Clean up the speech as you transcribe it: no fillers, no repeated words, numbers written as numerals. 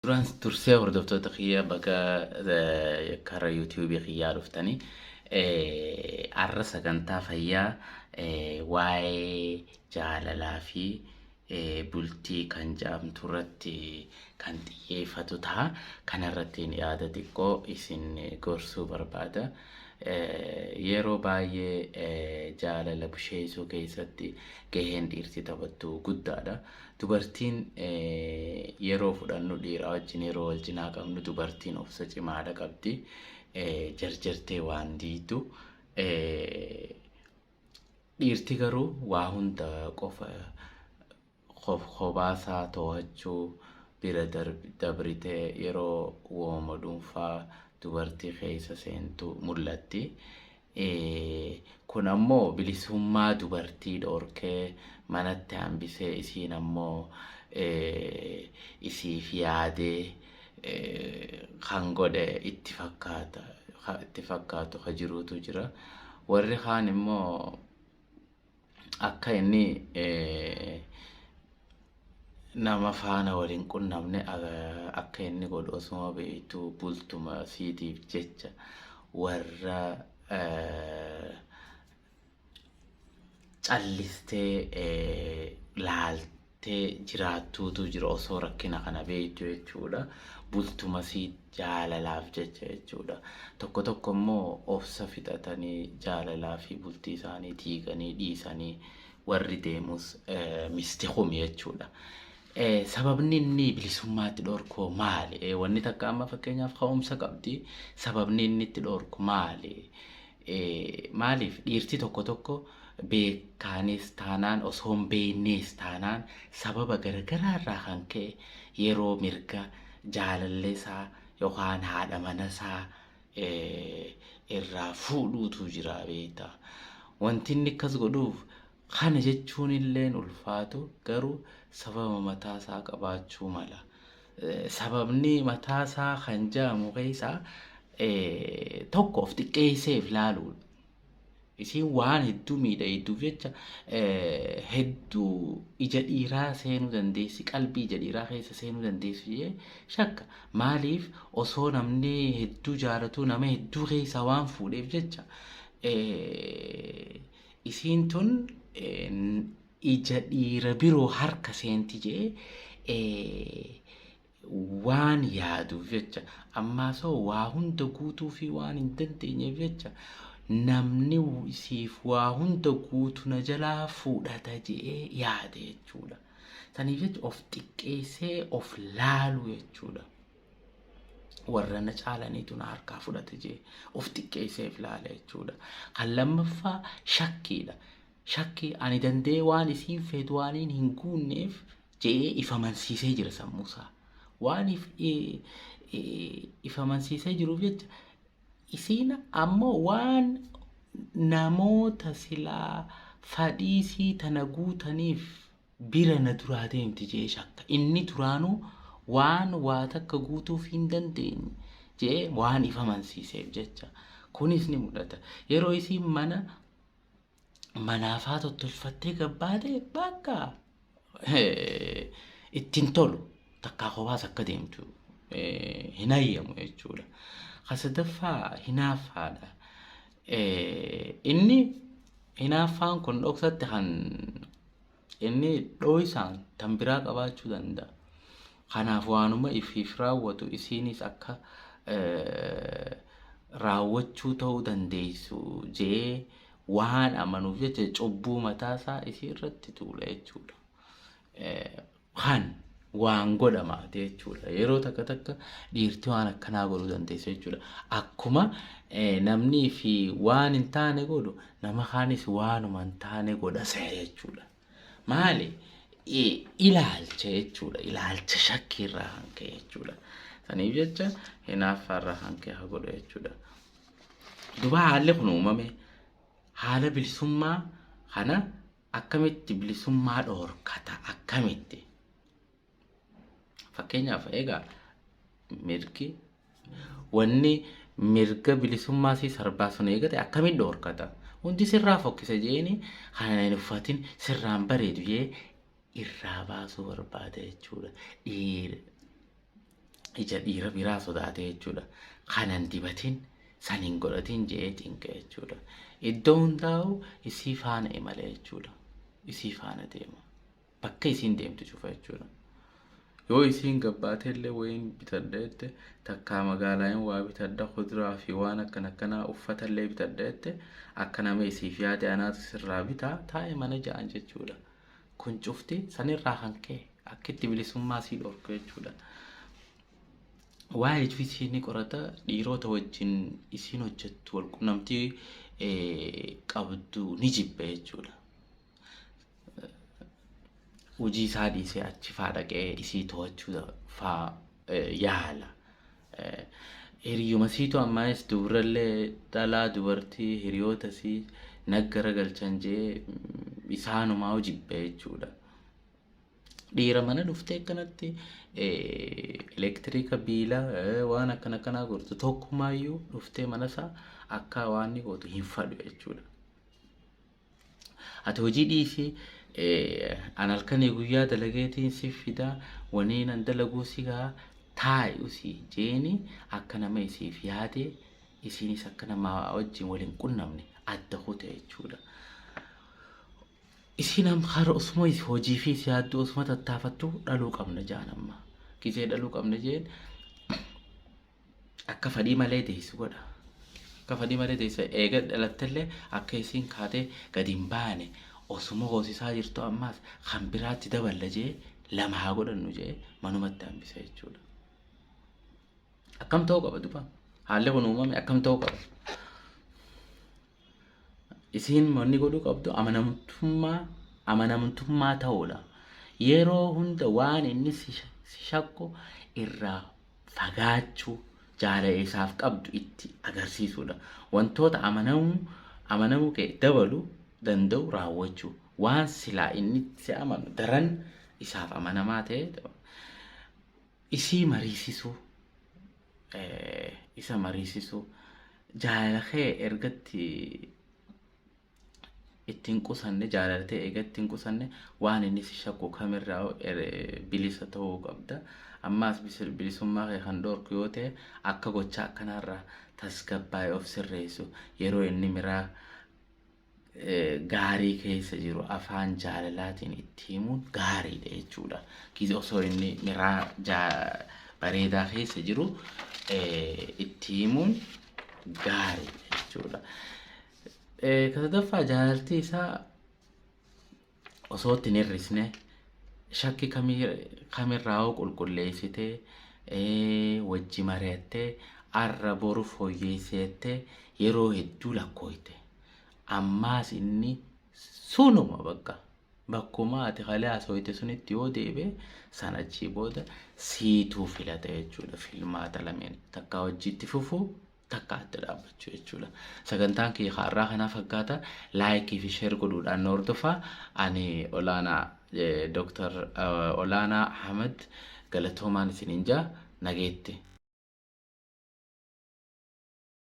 Duraan dursee hordoftoota kiyya, baga karaa YouTubeii kiyyaa dhuftanii. Har'a sagantaa fayyaa waa'ee jaalalaa fi bultii kan jedhamtu irratti kan xiyyeeffatu ta'a. Kanarratti yaada xiqqoo isin gorsuu barbaada. Yeroo baay'ee jaalala busheessuu keessatti gaheen dhiirti taphattu guddaadha. Dubartiin yeroo fudhannu, dhiiraa wajjin yeroo wal cinaa qabnu, dubartiin obsa cimaadha qabdi. Jarjartee waan diidu. Dhiirti garuu waa hunda qofa kophaasaa to'achuu bira dabritee yeroo wooma dhuunfaa dubartii keessa seentu mul'atti. Kun ammoo bilisummaa dubartii dhorkee manatti hambisee, isiin ammoo isiif yaadee kan godhe itti fakkaata, itti fakkaatu ka jiruutu jira. Warri kaan immoo akka inni nama faana waliin qunnamne akka inni godhu osuma beektu bultuma siitiif jecha warra callistee laaltee jiraattuutu jira osoo rakkina kana beektu jechuudha. Bultuma sii jaalalaaf jecha jechuudha. Tokko tokko immoo obsa fixatanii jaalalaa fi bultii isaanii diiganii dhiisanii warri deemus misti kumi jechuudha. Sababni inni bilisummaatti dhorku maali? Wanni takka amma fakkeenyaaf ka'umsa qabdi. Sababni inni itti dhorku maali? Maaliif dhiirti tokko tokko beekaanis taanaan, osoo hin beeknees taanaan, sababa garagaraa irraa kan ka'e yeroo mirga jaalallee isaa yookaan haadha mana isaa irraa fuudhuutu jira beektaa. Wanti inni akkas godhuuf kana jechuun illeen ulfaatu, garuu sababa mataa isaa qabaachuu mala. Sababni mataa isaa kan jedhamu keessaa tokko of xiqqeesseef laaluudha. Isiin waan hedduu miidhagduuf jecha hedduu ija dhiiraa seenuu dandeessi, qalbii ija dhiiraa keessa seenuu dandeessi jee shakka. Maaliif? Osoo namni hedduu jaalatu nama hedduu keessaa waan fuudheef jecha isiin tun ija dhiira biroo harka seenti jee waan yaaduuf jecha, ammaasoo waa hunda guutuu fi waan hin dandeenyeef jecha, namni siif waa hunda guutu na jalaa fuudhata je'ee yaade jechuudha. Saniif jecha of xiqqeessee of laalu jechuudha. Warra na caalaniitu na harkaa fudhate jee of xiqqeessee of laala jechuudha. Kan lammaffaa shakkiidha. Shakkii ani danda'ee waan isiin feetu waaniin hin guunneef je'ee ifamansiisee jira sammuusaa. Waan ifamansiisee jiruuf jecha isiin ammoo waan namoota silaa fadhiisii tana guutaniif bira na duraa deemti je'ee shakka. Inni duraanuu waan waa takka guutuuf hin dandeenye je'ee waan ifamansiiseef jecha. Kunis ni mul'ata. Yeroo isiin mana manaafaa tottolfattee gabbaate bakka ittiin tolu takkaa kophaas akka deemtu hin hayyamu jechuudha. Ka sadaffaa hinaaffaadha. Inni hinaaffaan kun dhoksatti kan inni dhooysaan tan biraa qabaachuu danda'a. Kanaaf waanuma ifiif raawwatu isiinis akka raawwachuu ta'uu dandeessu jee waan amanuuf jecha cubbuu mataasaa isii irratti tuula jechuudha. Kan waan godhamaati jechuudha. Yeroo takka takka dhiirti waan akkanaa godhuu dandeessu jechuudha. Akkuma namni fi waan hin taane godhu, nama kaanis waanuma hin taane godha se'a jechuudha. Maali? Ilaalcha jechuudha. Ilaalcha shakkii irraa kan ka'e jechuudha. Saniif jecha hinaaffaa irraa kan ka'e haa godhu jechuudha. Duba haalli kun uumame haala bilisummaa kana akkamitti bilisummaa dhoorkata, akkamitti? Fakkeenyaaf, egaa mirgi wanni mirga bilisummaa si sarbaa sun eegate akkamitti dhoorkata? Hundi sirraa fokkisa jeeni, kana hin uffatin, sirraan bareedu jee irraa baasuu barbaada jechuudha. Dhiira. Ija dhiira biraa sodaatee jechuudha. Kanan dibatin san hin godhatin je'ee cinqe jechuudha. Iddoo hundaa'u isii faana imala jechuudha. Isii faana deema. Bakka isiin deemtu cufa jechuudha. Yoo isiin gabbaatee illee wayiin bitadha jette, takkaa magaalaayin waa bitadha, kuduraa fi waan akkana akkanaa, uffata illee bitadha jette, akka nama isiif yaade anaatu sirraa bitaa taa'e mana ja'an jechuudha. Kun cufti sanirraa kan ka'e akka itti bilisummaa sii dhorku jechuudha. Waa'ee isii ni qorata, dhiirota wajjin isiin hojjettu walqunnamtii qabdu ni jibba jechuudha. Hojii isaa dhiisee achi faa dhaqee isii to'achuu faa yaala. Hiriyyuma siitu ammaayis dubrallee dhalaa dubartii hiriyoota isii naggara galchan jee isaanumaa jibbe jechuudha. Dhiira mana dhuftee akkanatti elektiriika biila waan akkana akkanaa gortu tokkumaayyuu dhuftee mana isaa akka waan inni gootu hin fadhu jechuudha. Ati hojii dhiisi, an halkanii guyyaa dalageetiin si fida, waniin an dalaguu si gaa, taa'i usii jeeni akka nama isiif yaade, isiinis akka nama wajjin wal hin qunnamne adda kute jechuudha. Isiin amma hara osuma hojii fi si yaadduu osuma tattaafattu dhaluu qabna jaan amma. Gizee dhaluu qabna jeen akka fadhii malee deessu godha. Akka fadhii malee deessu eega dhalattellee akka isiin kaatee gadi hin baane osuma hoosisaa jirtu ammaas kan biraatti daballa jee lama haa godhannu jee manumatti hambisa jechuudha. Akkam ta'uu qaba duba? Haalli kun uumame akkam ta'uu qaba? Isiin wanni godhuu qabdu amanamtummaa ta'uudha. Yeroo hunda waan inni si shakku irraa fagaachuu, jaalala isaaf qabdu itti agarsiisuudha. Wantoota amanamuu kee dabalu danda'u raawwachuu. Waan silaa inni si amanu daran isaaf amanamaa ta'e isii mariisisuu, isa mariisisuu, jaalala kee ergatti ittiin qusanne, jaalala ta'e eega ittiin qusanne, waan inni si shakku kamirraa bilisa ta'uu qabda. Ammaas bilisummaa kee kan dhorku yoo ta'e akka gochaa akkanaarraa tasgabbaa'ee of sirreessu yeroo inni miraa gaarii keessa jiru afaan jaalalaatiin itti himuun gaariidha jechuudha. Gize osoo inni miraa bareedaa keessa jiru itti himuun gaariidha jechuudha. Ka sadaffaa, jaalaltii isaa osoo itti hin hir'isne, shakki kamirraa hoo qulqulleessitee, wajji mari'attee, arra boru fooyyeesseettee yeroo hedduu lakkooyte. Ammaas inni sunuma bakka bakkuma ati kalee haasooyte sunitti yoo deebi'e, san achii booda siituu filata jechuudha. Filmaata lameen, takkaa hojii itti fufuu, takka adda dhaabbachuu jechuudha. Sagantaan kiyya har'aa kanaa fakkaata. Like fi share godhuudhaan nu hordofaa. Ani Olaanaa, Dooktar Olaanaa Ahmed, galatoomaan isiniin jaa, nageetti.